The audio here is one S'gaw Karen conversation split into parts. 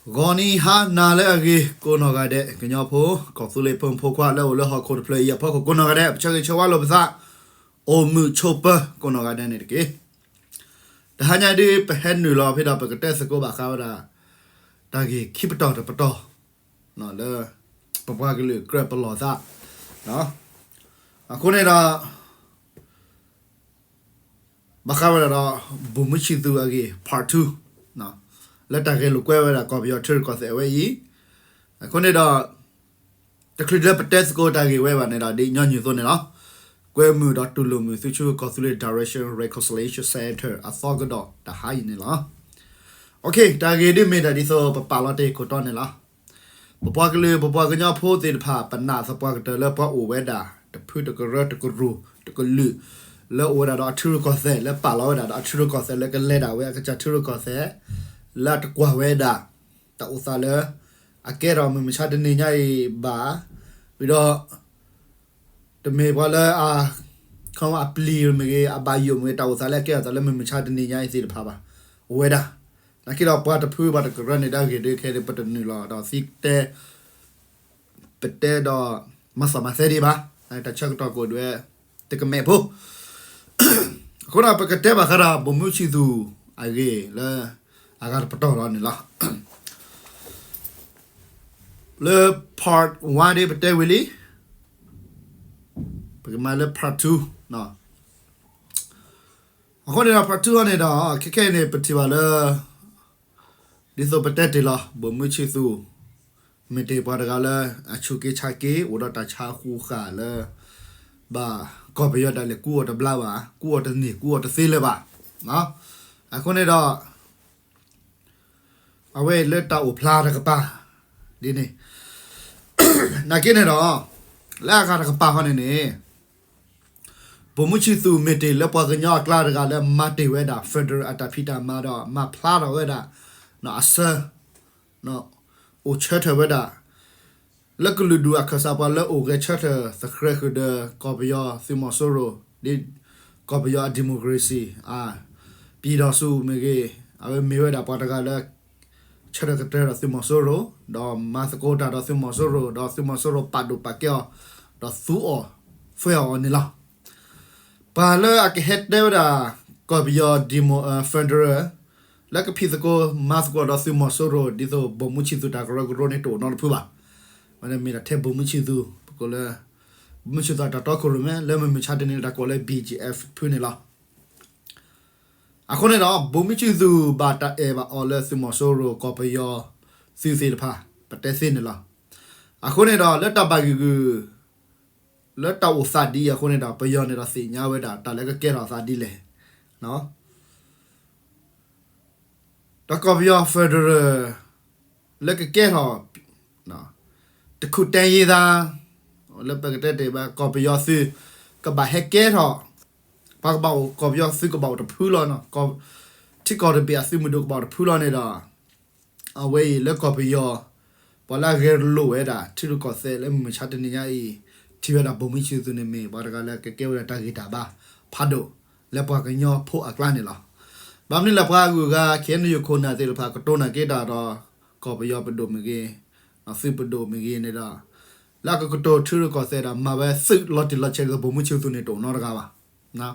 ဂီၤနံၤဟါနၤလၢအဂ့ၤ ကိးနီၢ်ဂၤဒဲး ကညီဖိ ကီၢ်သူလ့ၤဖိမုၣ်ဖိခွါလၢအိၣ်လၢဟီၣ်ခိၣ်တဖျၢၣ်အံၤအဖီခိၣ် ကိးနီၢ်ဂၤဒဲး ပဆၢဂ့ၤဆၢဝါလိာ်ပသး အိၣ်မုာ်ဆိးပၢၤ ကိးနီၢ်ဂၤဒဲးန့ၣ်တက့ၢ်. တဟါညါဒ်ပဟဲနုာ်လီၤဖဲဒီး ပကတဲသကိးဘၣ်ဃးဝဲဒၣ် တၢ်ဂ့ၢ်ခံပတီၢ်တပတီၢ် လၢ ပပှၤကလုာ်ကြၢးပလီၢ်သး အဃိန့ၣ်ဒီး ဘၣ်ဃးဝဲဒၣ်ဒီး ဗိုလ်မှူးချစ်သူအဂ့ၢ် part two လၢတၢ်ဂဲၤလိာ်ကွဲဝဲဒၣ်ကီၢ်ပယီၤထံရူၢ်ကီၢ်သဲးအဝဲအံၤ, အဃိန့ၣ်ဒီး တချုးလၢပတဲသကိးတၢ်ဂ့ၢ်ဝဲဘၣ်န့ၣ်ဒီး ဒ်ညီနုၢ်အသိးန့ၣ်လီၤ. ကွဲမုာ်ဒီးတူၢ်လိာ်မုာ်သုဆူကီၢ်သူလ့ၤ Direction Reconciliation Center အသီကဒီးတဟါအံၤန့ၣ်လီၤ. တၢ်ဂ့ၢ်ဒ်မ့ၢ်ဒၣ်ဒ်သိးပပာ်လီၤတ့ၢ်ခိၣ်တီန့ၣ်လီၤ. ပပှၤကလုာ် ပပှၤကညီဖိသ့ၣ်တဖၣ် ပနာ်သပှၢ်ကတၢၢ်လၢပှၤအိၣ်ဝဲဒၣ် တဖုတကရၢတကရူၢ်တကလုာ် လၢအိၣ်ဝဲဒၣ်ဒီးအထံရူၢ်ကီၢ်သဲး လၢပာ်လီၤဝဲဒၣ်ဒီးအထံရူၢ်ကီၢ်သဲး လၢကလဲၤဒၣ်ဝဲအကစၢ်ထံရူၢ်ကီၢ်သဲး လၢအတကွၢ်ဝဲဒၣ် တၢ်အိၣ်သးလၢ အကဲထီၣ်မုၢ်မဆါတနံၤညါအံၤဘၣ်, ဝံၤဒီး တမ့ၢ်ပှၤလၢအ ခီအပျံၤမ့ၢ်ဂ့ၤ အဘၣ်ယိၣ်မ့ၢ်ဂ့ၤ တၢ်အိၣ်သးလၢအကဲထီၣ်သးလၢမုၢ်မဆါတနံၤညါအံၤသ့ၣ်တဖၣ်ဘၣ် အိၣ်ဝဲဒၣ်. နာ်က့ဒီးပှၤတဖုဘၣ်တကရၢန့ၣ် တၢ်ဂ့ၢ်ဒ်ခဲအံၤ ပတနုာ်လီၤဒီးသံတဲ ပတဲဒီး မၤသးမၤသဲဒံးဘၣ်, တၢ်ဆၢကတီၢ်ကအိၣ်ဒံးဝဲ တကမဲာ်ဖိ အဃိဒီးပကတဲဘၣ်ဃးဒီး ဗိုလ်မှူးချစ်သူအဂ့ၢ်လၢ အဂၤတပတီၢ်လီၤန့ၣ်လီၤ. လၢ part one ဒ်ပတဲဝံၤလံ, ပကမၤလၢ part two အဃိန့ၣ်ဒီး part two အံၤန့ၣ်ဒီး ခဲခဲအံၤန့ၣ် ပထံၣ်ဘၣ်လၢ ဒ်သိးပတဲတ့ၢ်လီၤ ဗိုလ်မှူးချစ်သူ မ့ၢ်တ့ၢ်ပှၤတဂၤလၢ အဆူးက့ဆါက့ အိၣ်ဒီးတၢ်ဆါဃူဃာ်လၢ ဘၣ်ကီၢ်ပယီၤဒၣ်လဲာ်ကူအီၤတဘျါဘၣ်, ကူအီၤတန့ၢ် ကူအီၤတသ့လၢၤဘၣ်. အဃိန့ၣ်ဒီး အဝဲအံၤလၢတၢ်အိၣ်ဖျါတကပၤ ဒ်န့ၣ် နာ်က့န့ၣ်ဒီး လၢအဂၤတကပၤဃီန့ၣ်န့ၣ် ဗိုလ်မှူးချစ်သူမ့ၢ်တ့ၢ်လၢပှၤကညီအကျါတဂၤလၢမၤတ့ၢ်ဝဲဒၣ် federal အတၢ်ဖံးတၢ်မၤဒီး မၤဖျါထီၣ်ဝဲဒၣ် အဆၢ အိၣ်ဆၢထၢၣ်ဝဲဒၣ် လၢကလုာ်ဒူၣ်အခၢၣ်စးပှၤလၢအိၣ်ဂဲၤဆၢထၢၣ်သဃဲးဃုာ်ဒီး ကီၢ်ပယီၤသုးမီၤစိရိၤ ဒ်ကီၢ်ပယီၤအ democracy အ ပြည်ထောင်စု မ့ၢ်ဂ့ၤ အဝဲမ့ၢ်ဝဲဒၣ်ပှၤတဂၤလၢ ဆၢထၢၣ်ကတၢၢ်ဒီးသုးမီၤစိရိၤ ဒီးမၤသကိးတၢ်ဒီးသုးမီၤစိရိၤ ဒီးသုးမီၤစိရိၤပာ်ဒိၣ်ပာ်ကဲအီၤ ဒီးသူအီၤ သှဲအီၤအီၤန့ၣ်လီၤ. ပှၤလၢအကဟဲတဲဝဲဒၣ် ကီၢ်ပယီၤ demo federal လၢကဖံးသကိးမၤသကိးဒီးသုးမီၤစိရိၤ ဒ်သိး ဗိုလ်မှူးချစ်သူ တၢ်ကရၢကရိန့ၣ်တအိၣ်နီတဖုဘၣ်. ဝဲန့ၣ်မ့ၢ်ဒၣ်ထဲ ဗိုလ်မှူးချစ်သူ ပကိးလၢ ဗိုလ်မှူးချစ်သူ အတၢ်တီခိၣ်ရိၣ်မဲ လၢမုၢ်မဆါတနံၤလၢတၢ်ကိးလၢ BGF ဖုန့ၣ်လီၤ. အဃိန့ၣ်ဒီး ဗိုလ်မှူးချစ်သူ ဘၣ်တၢ်အဲၣ်ဘၣ်အီၤလၢသုးမီၤစိရိၤ ကီၢ်ပယီၤသုးသ့ၣ်တဖၣ် ပတဲသ့န့ၣ်လီၤ. အဃိန့ၣ်ဒီး လၢတၢ်ဘၣ်ဂံၢ်ဂုာ် လၢတၢ်အိၣ်သးဒ်အံၤအဃိန့ၣ်ဒီး ပယီၤန့ၣ်ဒီးသ့ၣ်ညါဝဲဒၣ် တၢ်လၢကကဲထီၣ်အသးဒ်လဲၣ် ဒီးကီၢ်ပယီၤ federal လၢကကဲထီၣ် တခူၣ်တဲယ့သး လၢပကတဲတ့ၢ်ဘၣ် ကီၢ်ပယီၤသုး ကဘၣ်ဟဲကဲထီၣ် ပှၤကဘၣ်အိၣ် ကီၢ်ပယီၤသုးကဘၣ်အိၣ်တဖုလီၤ, ထံကီၢ်တဘ့ၣ်အသုးမုၢ်ဒိၣ်ကဘၣ်အိၣ်တဖုလီၤန့ၣ်ဒီး အဝဲအံၤလၢကီၢ်ပယီၤ ပှၤလၢအဂဲၤလိာ်ဝဲဒၣ် ထံရူၢ်ကီၢ်သဲးလၢမုၢ်မဆါတနံၤညါအံၤ ထံၣ်ဝဲဒၣ် ဗိုလ်မှူးချစ်သူ န့ၣ်မ့ၢ် ပှၤတဂၤလၢကကဲဝဲဒၣ်တၢ်ဂံၢ်တၢ်ဘါ ဖးဒိၣ် လၢပှၤကညီဖိအကျါန့ၣ်လီၤ. ဘၣ်မနုၤလဲၣ် ပှၤအဂုၤအဂၤ KNU ခိၣ်နၢ်သ့ၣ်တဖၣ် ကတိၤနာ်က့တၢ်ဒီး ကီၢ်ပယီၤပဒိၣ်မ့ၢ်ဂ့ၤ သုးပဒိၣ်မ့ၢ်ဂ့ၤန့ၣ်ဒီး လၢအကကတိၤထံရူၢ်ကီၢ်သဲးဒီး မၤဝဲသုးလီၤတံၢ်လီၤဆဲးဒ်သိး ဗိုလ်မှူးချစ်သူ န့ၣ်တအိၣ်နီတဂၤဘၣ်.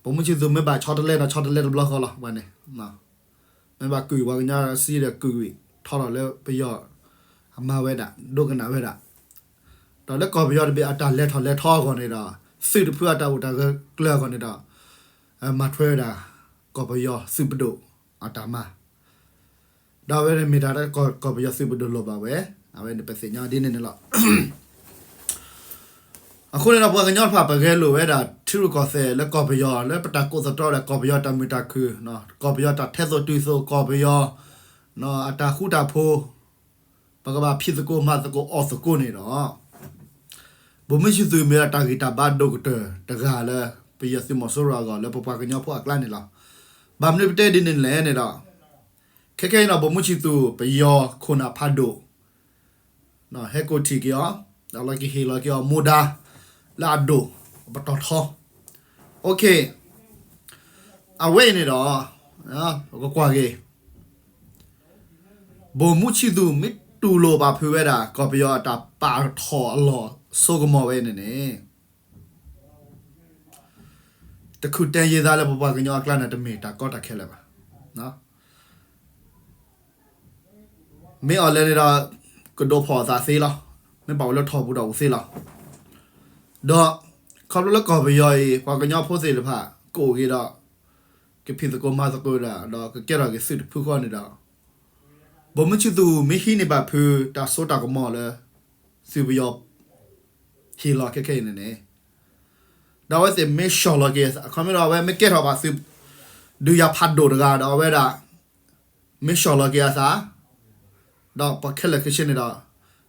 ဗိုလ်မှူးချစ်သူ မ့ၢ်ဘၣ်ဆီတလဲဒီး ဆီတလဲတဘျီဃီလီၤ ပှၤန့ၣ် မ့ၢ်ဘၣ်ကုၢ်ပှၤကညီစံဒီးကုၢ်ဝံၤ ထီထီၣ်လၢပယီၤ အမၤဝဲဒၣ် ဒိကနၣ်ဝဲဒၣ် ဒီးလၢကီၢ်ပယီၤတဘ့ၣ်အတၢ်လဲၤထီၣ်လဲၤထီအဂီၢ်န့ၣ်ဒီး သုးတဖုအတၢ်အိၣ်တၢ်ကျၢၤအဂီၢ်န့ၣ်ဒီး မၤထွဲဝဲဒၣ် ကီၢ်ပယီၤသုးပဒိၣ်အတၢ်မၤ ဒီးအဝဲန့ၣ်မ့ၢ်တၢ်လၢကီၢ်ပယီၤသုးပဒိၣ်လိၣ်ဘၣ်ဝဲ အဝဲန့ၣ်ပသ့ၣ်ညါဒ်န့ၣ်န့ၣ်လီၤ. အဃိန့ၣ်ဒီး ပှၤကညီတဖၣ် ပဂဲၤလိာ်ဝဲဒၣ် ထံရူၢ်ကီၢ်သဲးလၢကီၢ်ပယီၤ လၢပတၢ်ကိးသတြီဝဲဒၣ် ကီၢ်ပယီၤတၢ်မုာ်တၢ်ခုၣ် ကီၢ်ပယီၤတၢ်ထဲသိးတုၤသိး ကီၢ်ပယီၤ အတၢ်ဃူတၢ်ဖိး ပကဘၣ်ဖံးသကိးမၤသကိးအီၣ်သကိးန့ၣ်ဒီး ဗိုလ်မှူးချစ်သူ မ့ၢ်ဝဲဒၣ်တၢ်ဂံၢ်တၢ်ဘါဒိၣ်ကတၢၢ်တဂၤလၢ ပယီၤသုးမီၤစိရိၤအဂီၢ် လၢပပှၤကညီဖိအကျါန့ၣ်လီၤ. ဘၣ်မနုၤပတဲဒ်န့ၣ်လဲၣ်န့ၣ်ဒီး ခဲခဲအံၤန့ၣ် ဗိုလ်မှူးချစ်သူ ပယီၤခိၣ်နၢ်ဖးဒိၣ် ဟဲကိးထံၣ်က့ၤအီၤ ဒီးလီၤကဟ့ၣ်လီၤက့ၤအီၤမူဒါ လၢအဒိၣ် ပတီၢ်ထီ အဝဲအံၤန့ၣ်ဒီး ပကကွၢ်က့ၤ ဗိုလ်မှူးချစ်သူ ဗိုလ်မှူးချစ်သူ မ့ၢ်တူၢ်လိာ်ဘၣ်ဖုးဝဲဒၣ် ကီၢ်ပယီၤအတၢ်ပာ်ထီၣ်အလီၢ်စိကမီၤဝဲန့ၣ်န့ၣ် တခုတည်းယဲသားလၢပပှၤကညီအကျါန့ၣ် တမ့ၢ်တၢ်ကီတၢ်ခဲလၢာ်ဘၣ်. မ့ၢ်အီၤလဲၣ်န့ၣ်ဒီး ကဒိးဖီၣ်အသးသ့လီၤ. မ့ၢ်ဘၣ်ဝဲလၢထီၣ်ပူၤဒီးအိၣ်သ့လီၤ. ဒီး ခီဖျိလၢကီၢ်ပယီၤအံၤ ပှၤကညီဖိသ့ၣ်တဖၣ် ကအိၣ်က့ၤဒီး ကဖံးသကိးမၤသကိးဒၣ် ဒီးကကဲထီၣ်က့ၤသုးတဖုဃီန့ၣ်ဒီး ဗိုလ်မှူးချစ်သူ မ့ၢ်ဟံးန့ၢ်ဘၣ်ဖုးတၢ်စိတၢ်ကမီၤလၢ သုးပယီၤ ဟ့ၣ်လီၤခဲခဲအံၤန့ၣ်န့ၣ် ဒီးအဝဲသ့ၣ်မ့ၢ်ဆီၣ်လီၤက့ၤအသး ခီမ့ၢ်ဒီးအဝဲမ့ၢ်ကဲထီၣ်ဘၣ်သုး ဒုးယၤဖးဒိၣ်တဂၤဒီးအဝဲဒၣ် မ့ၢ်ဆီၣ်လီၤက့ၤအသး ဒီးပှၤခဲလၢာ်ခဲဆ့န့ၣ်ဒီး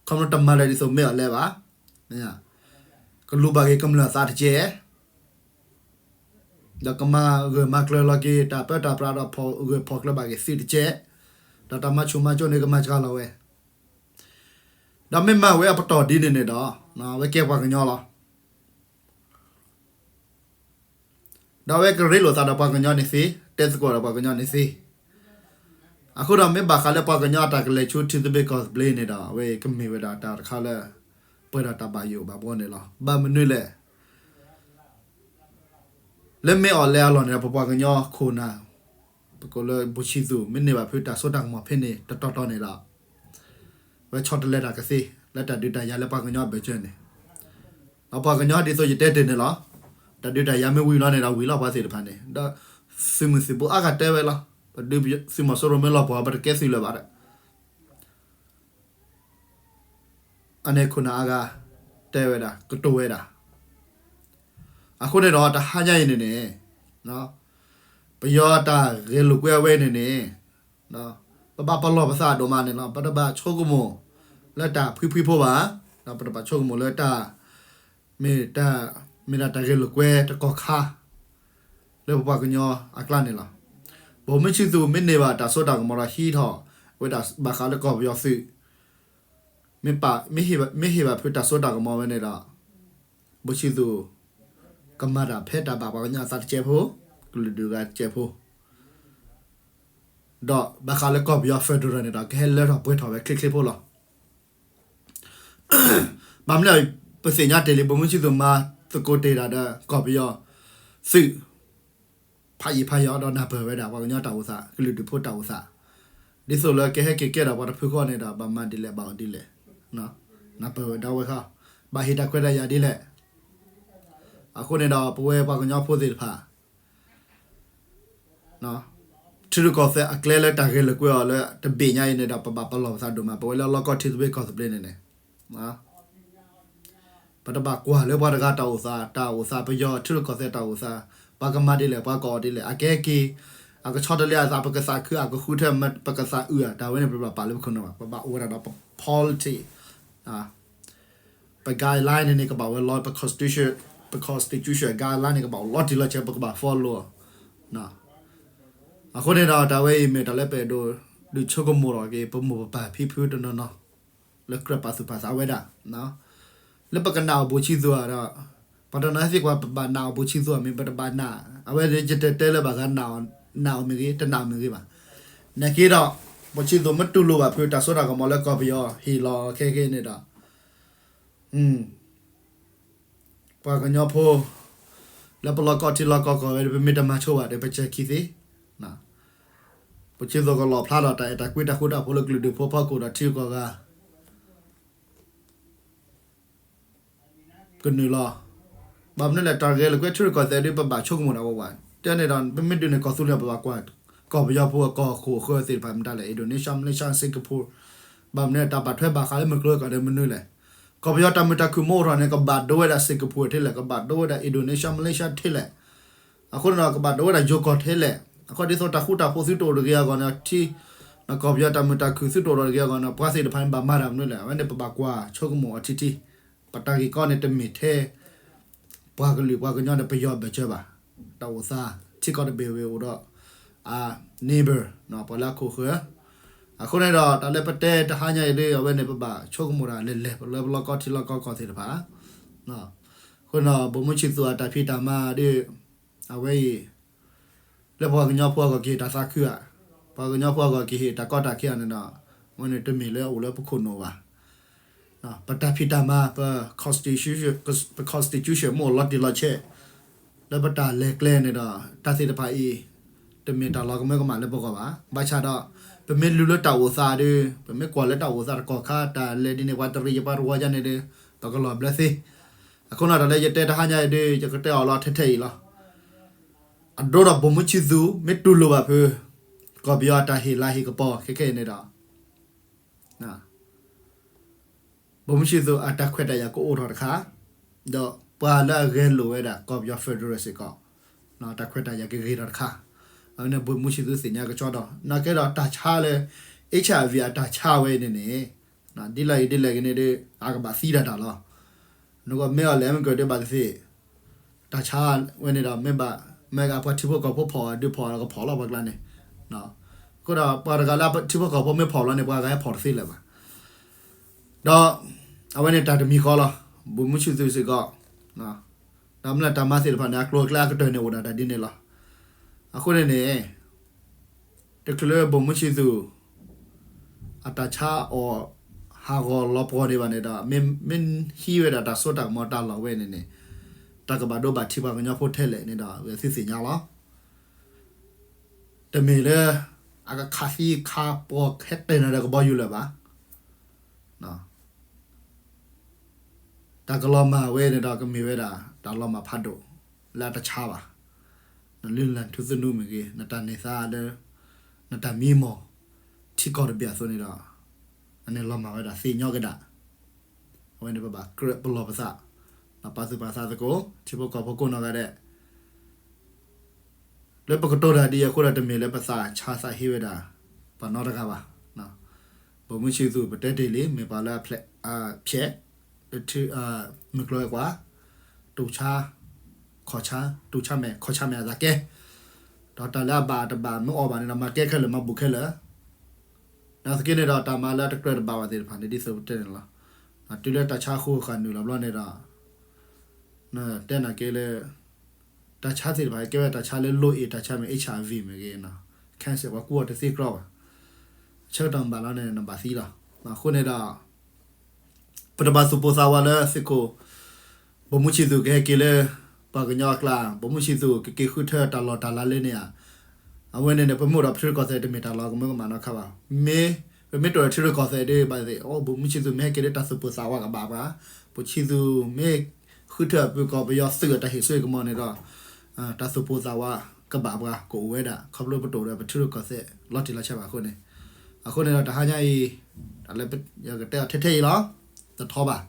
ခီဖျိတမၤလၢဒ်သိးမ့ၢ်အီၤလဲၣ်ဘၣ်. ကလူၤဘၣ်က့ၤကမျၢၢ်အသးတကဲး ဒီးကမၤဂၢၢ်မၤကျၢၤလီၤက့ၤ တၢ်ပၢတၢ်ပြးဒီးဖီၣ်ဂၢၢ်ဖီၣ်ကျၢၤဘၣ်က့ၤသုးတကဲး, ဒီးတၢ်မၤဆူၣ်မၤစိးန့ၣ်ကမၤစှၤလီၤဝဲ, ဒီးမ့ၢ်မၤဝဲအပတီၢ်ဒ်န့ၣ်န့ၣ်ဒီး အဝဲကဲပှၤကညီလီၤ. ဒီးအဝဲကရ့လိာ်သးဒီးပှၤကညီန့ၣ်သ့, တဲသကိးဒီးပှၤကညီန့ၣ်သ့. အဃိဒီးမ့ၢ်ဘၣ်ဃးလၢပှၤကညီအတၢ်ကလဲၤဆူထံသဘျ့ကီၢ်သဘျ့န့ၣ်ဒီး အဝဲကမ့ၢ်ဝဲဒၣ်တၢ်တခါလၢ ပှဲၤဒီးတၢ်ဘၣ်ယိၣ်ဘၣ်ဘှီန့ၣ်လီၤ. ဘၣ်မနုၤလဲၣ် လၢမ့ၢ်အီၤလဲၣ်အလီၢ်န့ၣ်ဒီး ပပှၤကညီခိၣ်နၢ် ပကိးလၢ ဗိုလ်ချစ်သူ မ့ၢ်န့ၢ်ဘၣ်ဖုးတၢ်စိတၢ်ကမီၤဖဲန့ၣ်တတီၤတီၤန့ၣ်ဒီး ဝဲဆီတလဲတၢ်ကသ့ လၢတၢ်ဒုးတၢ်ယၤလၢပှၤကညီအဘၢၣ်စၢၤန့ၣ်, ဒီးပှၤကညီဒ်သိးယတဲတ့ၢ်န့ၣ်လီၤ. တၢ်ဒုးတၢ်ယၤမ့ၢ်ဝံၤလီၤန့ၣ်ဒီး ဝံၤလီၤပှၤသ့ၣ်တဖၣ်န့ၣ်, ဒီးသုးမုၢ်သံၣ်ဘိအါဂၤတဲဝဲလီၤ. ပဒုးသုးမီၤစိရိၤမ့ၢ်လီၤပှီၢ် ပတကဲသုးလၢၤဘၣ်ဒီး အန့ၣ်ခိၣ်နၢ်အါဂၤ တဲဝဲဒၣ် ကတိၤဝဲဒၣ်. အဃိန့ၣ်ဒီး တဟါညါအံၤန့ၣ်န့ၣ် ပယီၤတၢ်ဂဲၤလိာ်ကွဲအဝဲန့ၣ်န့ၣ် ပဘၣ်ပလီၢ်ပသးဒိၣ်မးန့ၣ်လီၤ. ပတဘၣ်ဆိကမိၣ်လၢတၢ်ဖှံဖှံဖိဘၣ်, ဒီးပတဘၣ်ဆိကမိၣ်လၢတၢ် မ့ၢ်တၢ်ဂဲၤလိာ်ကွဲတကီၢ်ခါ လၢပပှၤကညီအကျါန့ၣ်လီၤ. ဗိုလ်မှူးချစ်သူ မ့ၢ်န့ၢ်ဘၣ်တၢ်စိတၢ်ကမီၤဒီးဟံးထီၣ်ဝဲဒၣ်ဘၣ်ဃးလၢကီၢ်ပယီၤသုး မ့ၢ်ပာ်, မ့ၢ်ဟ့ၣ်ဘၣ်ဖုးတၢ်စိတၢ်ကမီၤဝဲန့ၣ်ဒီး ဗိုလ်ချစ်သူ ကမၤတၢ်ဖဲတၢ်ဘၣ်ပှၤကညီအသးတကဲးဖိ, ကလုာ်ဒူၣ်ဂၤတကဲးဖိ, ဒီးဘၣ်ဃးလၢကီၢ်ပယီၤ federal န့ၣ်ဒီး ကဟဲလၢထီၣ်ပှဲၤထီၣ်ဝဲချ့ချ့ဖိလီၤ. ဘၣ်မနုၤလဲၣ် ပသ့ၣ်ညါတ့ၢ်လံ ဗိုလ်မှူးချစ်သူ မၤသကိးတ့ၢ်တၢ်ဒီးကီၢ်ပယီၤသုး ဖးယံာ်ဖးယီၤဒီးနၢ်ပၢၢ်ဝဲဒၣ် ပှၤကညီတၢ်အိၣ်သး ကလုာ်ဒူၣ်ဖိတၢ်အိၣ်သး, ဒ်သိးလၢကဟဲက့ၤကဲထီၣ်ပှၤတဖုဃီန့ၣ်ဒီး ဘၣ်မၤဒ်လဲၣ်ဘၣ်အီၤဒ်လဲၣ်, နၢ်ပၢၢ်ဝဲဒၣ်ဝဲခီ, ဘၣ်ဟ့ၣ်တၢ်ခွဲးတၢ်ယာ်ဒ်လဲၣ်. အဃိန့ၣ်ဒီး ပဝဲပှၤကညီဖိသ့ၣ်တဖၣ် ထံရူၢ်ကီၢ်သဲးအကျဲလၢတၢ်ဂဲၤလိာ်ကွဲအီၤလၢတဘ့ၣ်ညါအံၤန့ၣ်ဒီး ပဘၣ်ပလီၢ်ပသးဒိၣ်မး ပဝဲလၢလီၢ်ကီၢ်ထံသဘျ့ကီၢ်သဘျ့န့ၣ်န့ၣ် ပတဘၣ်ကွၢ်လၢပှၤတဂၤတၢ်အိၣ်သး, တၢ်အိၣ်သးပယီၤထံရူၢ်ကီၢ်သဲးတၢ်အိၣ်သး, ပှၤကမၤဒ်လဲၣ် ပှၤကအီၣ်ဒ်လဲၣ် အကဟဲက့ၤ, အကဆီတလဲအသး ပကသးခု အကဃုထၢ ပကသးအုးဧါ တၢ်ဝဲန့ၣ် ပဘၣ်ပာ်လၢပခိၣ်နူာ်ဘၣ်, ပဘၣ်အိၣ်ဝဲဒၣ်ဒီးပ politics ပ guideline န့ၣ်န့ၣ် ကဘၣ်ဝဲလီၤ, ပ constitution, ပ constitution guideline န့ၣ် ကဘၣ်အိၣ်လီၤတံၢ်လီၤဆဲး ပကဘၣ် follow. အဃိန့ၣ်ဒီး တၢ်ဝဲအံၤမ့ၢ်တၢ်လၢပအဲၣ်ဒိး ဒုးဆိကမိၣ်ထီၣ်က့ၤ ပမိၢ်ပပၢ်ဖံဖုတနီၤနီၤ လၢကြၢးပာ်သူၣ်ပာ်သးဝဲဒၣ် လၢပကနာ်အီၤ ဗိုလ်ချစ်သူ ဒီး ပှၤတနီၤသံကွၢ် ပဘၣ်နာ်အီၤ ဗိုလ်ချစ်သူ မ့ၢ်ပတဘၣ်နာ်, အဝဲယတတဲလၢဘၣ်ဃးနာ်အီၤမ့ၢ်ဂ့ၤ တနာ်အီၤမ့ၢ်ဂ့ၤဘၣ်. နာ်က့ဒီး ဗိုလ်ချစ်သူ မ့ၢ်တူၢ်လိာ်ဘၣ်ဖုးတၢ်စိတၢ်ကမီၤလၢကီၢ်ပယီၤဟ့ၣ်လီၤခဲခဲန့ၣ်ဒီး ပှၤကညီဖိ လၢပလီၢ်ကီၢ်ထံလီၢ်ကီၢ်ကီၢ်ဝဲ ပမ့ၢ်တမၤဆိဘၣ်ဒီး ပစဲၤခံသ့, ပှၤဆံသိကလီၣ်ဖျါထီၣ်တၢ်အဲၣ်တၢ်ကွံတၢ်ဃူတၢ်ဖိးလၢကလုာ်ဒူၣ်ဖိဖီခိၣ်ဒီးထံဂုၤကီၢ်ဂၤ ကနုာ်လီၤ. ဘၣ်မနုၤလဲၣ် တၢ်ဂဲၤလိာ်ကွဲထံရူၢ်ကီၢ်သဲးဒီး ပဘၣ်ဆိကမိၣ်တၢ်ဝဲဝဲ, တဲန့ၣ်ဒီး ပမ့ၢ်ဒုးန့ၢ်ကီၢ်သူလ့ၤ ပဘၣ်ကွၢ် ကီၢ်ပယီၤဖိအကီၢ်ခိၣ်အဃၢၤသ့ၣ်တဖၣ်မတၤလဲၣ် Indonesia, Malaysia, Singapore, ဘၣ်မနုၤလဲၣ် တၢ်ဘၣ်ထွဲဘၣ်ဃးလၢမုၢ်ကျိၤဝဲၤကွာ်ဒီးမနုၤလဲၣ်. ကီၢ်ပယီၤတၢ်မုာ်တၢ်ခုၣ်မ့ၢ်အိၣ်ထီၣ်န့ၣ် ကဘၣ်ဒိဝဲဒၣ် Singapore ထဲလဲၣ်, ကဘၣ်ဒိဝဲဒၣ် Indonesia, Malaysia ထဲလဲၣ်, အဃိန့ၣ်ဒီး ကဘၣ်ဒိဝဲဒၣ်ယိၤကီၢ်ထဲလဲၣ်. အဃိဒ်သိးတၢ်ဃူတၢ်ဖိးသုတအိၣ်တဂ့ၤအဂီၢ်န့ၣ် ထံ ကီၢ်ပယီၤတၢ်မုာ်တၢ်ခုၣ်သုတအိၣ်တဂ့ၤအဂီၢ်န့ၣ် ပှၤသ့ၣ်တဖၣ်န့ၣ် ဘၣ်မၤတၢ်မနုၤလဲၣ်. အဝဲန့ၣ် ပဘၣ်ကွၢ်ဆိကမိၣ်အီၤထံထံ, ပတၢ်ဂ့ၢ်ကီန့ၣ် တမ့ၢ်ထဲ ပှၤကလုာ်ပှၤကညီဒီးပယီၤအဘၢၣ်စၢၤဘၣ်. တၢ်အိၣ်သး ထံကီၢ်တဘ့ၣ်ဝဲအိၣ်ဒီး အ neighbor ပှၤလၢအခိၣ်ဃၢၤ. အဃိန့ၣ်ဒီး တၢ်လၢပတဲတဟါညါအံၤဒီး အဝဲန့ၣ် ပဘၣ်ဆိကမိၣ်တၢ်လဲၤလဲၤ ပလၢပလီၢ်ကီၢ်ထံလီၢ်ကီၢ်ကီၢ်သ့ၣ်တဖၣ် အဃိန့ၣ်ဒီး ဗိုလ်မှူးချစ်သူ အတၢ်ဖံးတၢ်မၤဒီး အဝဲအံၤ လၢပှၤကညီဖိအဂီၢ်ကဟ့ၣ်တၢ်သးခုဧါ, ပှၤကညီဖိအဂီၢ်ကဟ့ၣ်တၢ်ကီတၢ်ခဲဧါန့ၣ်ဒီး အဝဲန့ၣ်တမ့ၢ်လၢအအိၣ်လၢပခိၣ်နူာ်ဘၣ်. ပတၢ်ဖံးတၢ်မၤ ပ constitution ပ constitution မ့ၢ်အိၣ်လီၤတံၢ်လီၤဆဲး လၢပတၢ်လဲၤကျဲန့ၣ်ဒီး တၢ်သ့ၣ်တဖၣ်အံၤ တမ့ၢ်တၢ်လီၤကမၢကမၣ်လၢပဂီၢ်ဘၣ်. ဘၣ်ဆၣ်ဒီး ပမ့ၢ်လူၤလၢတၢ်အိၣ်သးဒီး ပမ့ၢ်ကွၢ်လၢတၢ်အိၣ်သးတကီၢ်ခါ တၢ်လဲၤဒ်န့ၣ် ပှၤတရံးယပှၤတဝီယါန့ၣ်ဒီး ပကလီၤဘျၢသ့. အဃိန့ၣ် တၢ်လၢယတဲတဟါညါအံၤဒီး ယကတဲအီၤလီၤထဲထဲအံၤလီၤ. အဒိဒီး ဗိုလ်မှူးချစ်သူ မ့ၢ်တူၢ်လိာ်ဘၣ်ဖု ကီၢ်ပယီၤအတၢ်ဟ့ၣ်လၤဟ့ၣ်ကပီၤခဲခဲအံၤန့ၣ်ဒီး ဗိုလ်မှူးချစ်သူ အတၢ်ခွဲးတၢ်ယာ်ကအိၣ်ထီၣ်တခါ, ဒီးပှၤလၢအဂဲၤလိာ်ဝဲဒၣ် ကီၢ်ပယီၤ federal စ့ၢ်ကီး တၢ်ခွဲးတၢ်ယာ်ကဂ့ၤထီၣ်တခါ, အဝဲန့ၣ် ဗိုလ်မှူးချစ်သူ သ့ၣ်ညါကစီဒီး နာ်က့ဒီးတၢ်ဆါလၢ HIV အတၢ်ဆါဝဲအံၤန့ၣ်န့ၣ် ဒ်လဲၣ်ဂ့ၤဒ်လဲၣ်ဂ့ၤန့ၣ်ဒီး အကဘၣ်သံတၢ်တၢ်လီၤ. နကမ့ၢ်အီၤလဲၤမ့ၢ်ကဒီးဘၣ်သ့ၣ်သ့ၣ် တၢ်ဆါဝဲန့ၣ်ဒီး မ့ၢ်ဘၣ် မ့ၢ်ဂ့ၤပှၤထံဖိကီၢ်ဖိဖီၣ်ဒုးဖီၣ်ဒီးကဖီၣ်လီၤပှၤကျါန့ၣ်, အဃိဒီး ပှၤတဂၤလၢထံဖိကီၢ်ဖိမ့ၢ်ဖီၣ်လီၤန့ၣ် ပှၤဂၤဟဲဖီၣ်တသ့လၢၤဘၣ်. ဒီး အဝဲန့ၣ်တၢ်တမံၤဃီလီၤ. ဗိုလ်မှူးချစ်သူ စ့ၢ်ကီး ဒီးမ့ၢ်လၢတၢ်မၤသ့ၣ်တဖၣ်န့ၣ် အကျိၤအကျဲအကတၢၢ်န့ၣ်အိၣ်ဒၣ်တၢ်ဒ်န့ၣ်လီၤ. အဃိန့ၣ်န့ၣ် တချုးလၢ ဗိုလ်မှူးချစ်သူ အတၢ်ဆါအီၤ ဟးဂီၤလီၤပှီၢ်ဒံးဘၣ်န့ၣ်ဒီး မ့ၢ်ဟံးဝဲဒၣ်တၢ်စိတၢ်ကမီၤတၢ်လီၢ်ဝဲန့ၣ်န့ၣ် တၢ်ကဘၣ်ဒိဘၣ်ထံးပှၤကညီဖိထဲလဲၣ်န့ၣ်ဒီး သုသ့ၣ်ညါလီၤ. တမ့ၢ်လၢ အကခးသံခးပှီၢ်ဟဲတဲာ်နၤဒီးကဘီယူၤလၢၤဘၣ်. တၢ်ကလီၤမၢ်ဝဲန့ၣ်ဒီး ကမ့ၢ်ဝဲဒၣ် တၢ်လီၤမၢ်ဖးဒိၣ် လၢအတဆါဘၣ်. နလုၢ်လၢ်ထူသနူမ့ၢ်ဂ့ၤ, နတၢ်န့ၢ်သါလၢ နတၢ်မံမီၢ် ထံကီၢ်တဘ့ၣ်အသိးန့ၣ်ဒီး အန့ၣ်လီၤမၢ်ဝဲဒၣ်သ့ၣ်ညီကဒၣ်. အဝဲန့ၣ်ပဘၣ်ကြၢးပလီၢ်ပသး, ပာ်သူၣ်ပာ်သးသကိး ထံဖိကီၢ်ဖိကိးနီၢ်ဂၤဒဲး လၢပကတိၤတၢ်ဒ်အံၤအဃိဒီး တမ့ၢ်လၢပသးဆါသးဟ့ဝဲဒၣ် ပှၤနီတဂၤဘၣ်. ဗိုလ်မှူးချစ်သူ ပတဲတ့ၢ်လံ မ့ၢ်ပှၤလၢအဖျဲး မုၢ်ကျိၤဝဲၤကွာ် တူၢ်ဆါ ခီၣ်ဆါ တူၢ်ဆါမဲာ် ခီၣ်ဆါမဲာ်အသးကဲ, ဒီးတၢ်လၢအဘၣ်တဘၣ်မ့ၢ်အီၣ်ဘၣ်န့ၣ်ဒီး မၤကဲခဲလၢာ် မၤဘူးခဲလၢာ် နာ်သက့န့ၣ်ဒီး တၢ်မၤလၢတကြၢးတဘၣ်ဘၣ်သ့ၣ်တဖၣ်န့ၣ် ဒ်သိးပတဲန့ၣ်လီၤ. တုၤလၢတၢ်ဆါဃိဃာ်နုာ်လီၤဘျီန့ၣ်ဒီး တဲနာ်က့လၢ တၢ်ဆါသ့ၣ်တဖၣ် ကဲဝဲတၢ်ဆါလၢ လိၣ်အ့ၣ် တၢ်ဆါမ့ၢ် HIV မ့ၢ်ဂ့ၤ cancer ပှၤကူအီၤတသ့ကြီဘၣ်. ဆၢကတီၢ်မ့ၢ်ဘၣ်လီၤန့ၣ် နဘၣ်သံလီၤ. အဃိန့ၣ်ဒီး ပတဘၣ်သူၣ်ပိၢ်သးဝးလၢသုးခိၣ် ဗိုလ်မှူးချစ်သူ ကဟဲက့ၤလၢ ပှၤကညီအကျါ, ဗိုလ်မှူးချစ်သူ ကက့ၤဃုထၢတၢ်လီၢ်တၢ်လၤလၢန့ၣ်ဧါ. အဝဲန့ၣ်န့ၣ် ပမ့ၢ်အိၣ်ဒီးပထံရူၢ်ကီၢ်သဲး တမ့ၢ်တၢ်လီၤကမၢကမၣ်နီတခါဘၣ်. မ့ၢ် ပမ့ၢ်တအိၣ်ဒီးထံရူၢ်ကီၢ်သဲးဒီး ဘၣ်သ့ၣ်သ့ၣ် အိ ဗိုလ်မှူးချစ်သူ မ့ၢ်ဟဲက့ၤဒီး တၢ်သူၣ်ပိၢ်သးဝးကဘၣ်ပှၤ, ဗိုလ်ချစ်သူ မ့ၢ်ဃုထၢအပူၤ ကီၢ်ပယီၤသုးအတၢ်ဟ့ၣ်စိဟ့ၣ်ကမီၤန့ၣ်ဒီး တၢ်သူၣ်ပိၢ်သးဝးကဘၣ်ပှၤကအိၣ်ဝဲဒၣ် ခီဖျိပတအိၣ်ဒီးပထံရူၢ်ကီၢ်သဲးလီၤတံၢ်လီၤဆဲးဘၣ်အဃိန့ၣ်. အဃိန့ၣ်ဒီး တဟါညါအံၤ တၢ်လၢယကတဲအီၤထဲထဲအံၤလီၤ. တထီဘၣ်.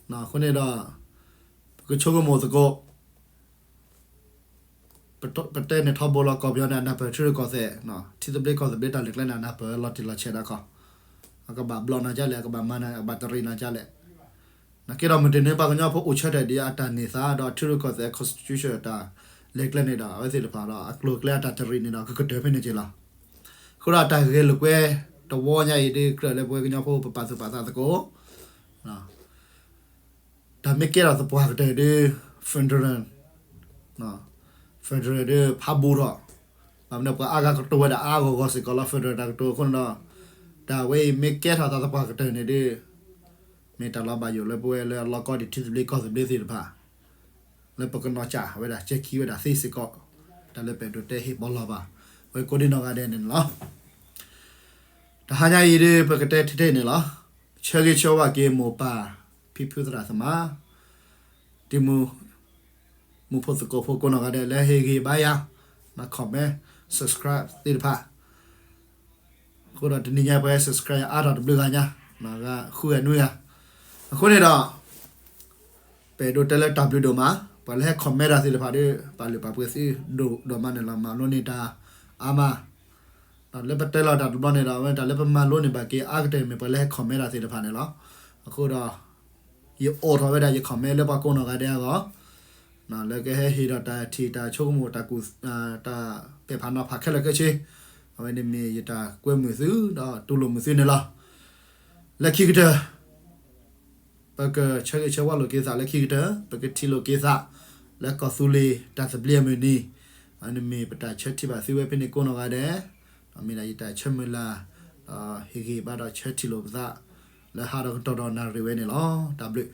အဃိန့ၣ်ဒီး ပကဆိကမိၣ်သကိး ပတဲန့ၣ်ထီဘိလီၤ ကီၢ်ပယီၤန့ၣ် အနၢ်ပၢၢ်ထံရူၢ်ကီၢ်သဲး, ထံသဘျ့ကီၢ်သဘျ့တၢ်လဲၤကျဲန့ၣ် အနၢ်ပၢၢ်လီၤတံၢ်လီၤဆဲးဒၣ်ခီ, အကဘၣ်ဘျီၣ်နၤဒ်လဲၣ် အကဘၣ်မၤနၤ အကဘၣ်တရံးနၤဒ်လဲၣ်. နာ်က့ဒီး မုၢ်တနံၤပှၤကညီဖိအိၣ်ဆၢထၢၣ်ဒ်အတၢ်န့ၢ်သါဒီးထံရူၢ်ကီၢ်သဲး constitution တၢ်လဲၤကျဲန့ၣ်ဒီး အဝဲသ့ၣ်တဖၣ်ဒီး အကျိၤအကျဲအတၢ်တရံးန့ၣ်ဒီး ကကတၢၢ်ဖဲန့ၣ်က့ၤလီၤ. အဃိဒီးတၢ်ဂဲၤလိာ်ကွဲတဝီညါအံၤဒီး ကြၢးလၢပဝဲကညီဖိပပာ်သူၣ်ပာ်သးသကိး တၢ်မ့ၢ်ကဲထီၣ်သပှၢ်ကတၢၢ်ဒီး federal, federal ဒီးဖးဘူးထီၣ်, ဘၣ်မနုၤပှၤအါဂၤကတိၤဝဲဒၣ်အါအါဂီၢ်ဂီၢ်စ့ၢ်ကီးလီၤ federal တၢ်ကတိၤအဃိန့ၣ်ဒီး, တၢ်ဝဲအံၤမ့ၢ်ကဲထီၣ်သးသပှၢ်ကတၢၢ်န့ၣ်ဒီး မ့ၢ်တၢ်လီၤဘၣ်ယိၣ်လၢပဝဲလၢအလီၢ်ကီၢ်ဒံးထံသဘျ့ကီၢ်သဘျ့သ့ၣ်တဖၣ် လၢပကနီၢ်ကၠးဝဲဒၣ် ကဲခံဝဲဒၣ်သ့စ့ၢ်ကီး, တၢ်လၢပအဲၣ်ဒိးတဲဟ့ၣ်ပီလီၤဘၣ် ဝဲကိးဒံနီၢ်ဂၤဒဲးန့ၣ်လီၤ. တဟါညါအံၤဒီး ပကတဲထဲထဲန့ၣ်လီၤ. ဆၢဂ့ၤဆၢဝါက့ၤမိၢ်ပၢ် ဖံဖုသရၣ်သမါ တံၤမုၢ် မူဖိသကိးဖိကိးနီၢ်ဂၤဒဲး လၢဟ့ၣ်ဂံၢ်ဘါယၤ မၤ comment, subscribe သ့ၣ်တဖၣ်. အဃိဒီးတနံၤညါပှၤဟဲ subscribe ယၤအါထီၣ်တဘျုးဂၤညါ, ဃုဂၤနွံဂၤ. အဃိန့ၣ်ဒီး ပအဲၣ်ဒိးတဲလၢတၢ်ဘျုးဒိၣ်မး, ပှၤလၢဟဲ comment တၢ်သ့ၣ်တဖၣ်ဒီး ပာ်လုၢ်ပာ်ပှ့ၤသုဒိၣ်ဒိၣ်မးန့ၣ်လီၤ. မၤလိန့ၢ်တၢ်အါမး, ဒီးလၢပတဲလီၤတၢ်တဘျီန့ၣ်ဒီး အဝဲတၢ်လၢပမၤလိန့ၢ်ဘၣ်က့ၤအါကတၢၢ်မ့ၢ်ပှၤလၢဟဲ comment တၢ်သ့ၣ်တဖၣ်န့ၣ်လီၤ. အဃိဒီး ယအိးထီၣ်ဝဲဒၣ်ယ comment လၢပှၤကိးနီၢ်ဂၤဒဲးအဂီၢ် လၢကဟဲဟ့ၣ်ဒီးတၢ်ထံၣ်တၢ်ဆိကမိၣ် တၢ်ကူၣ် တၢ်ပဲာ်ဖးနီၤဖးခဲလၢာ်ခဲဆ့, အဝဲန့ၣ်မ့ၢ်ယတၢ်ကွဲမုာ်သု ဒီးတူၢ်လိာ်မုာ်သုန့ၣ်လီၤ. လၢခံကတၢၢ် ပကဆၢဂ့ၤဆၢဝါလိာ်က့ၤသးလၢခံကတၢၢ်, ပကထံၣ်လိာ်က့ၤသး လၢကီၢ်သူလ့ၤတၢ်သဘျ့အမုၢ်နံၤ, အဝဲန့ၣ်မ့ၢ်ပတၢ်ဆၢထံၣ်ဘၣ်သုဝဲဖဲန့ၣ်ကိးနီၢ်ဂၤဒဲး, ဒီးမ့ၢ်ဒၣ်ယတၢ်ဆၢမုၢ်လၢ် ဟ့ၣ်ဂံၢ်ဘါဒီးဆၢထံၣ်လိာ်ပသး လၢဟးဒီးကတီၢ်ဒီးနၣ်ရံၣ်ဝဲန့ၣ်လီၤ. တၢ်ဘျုး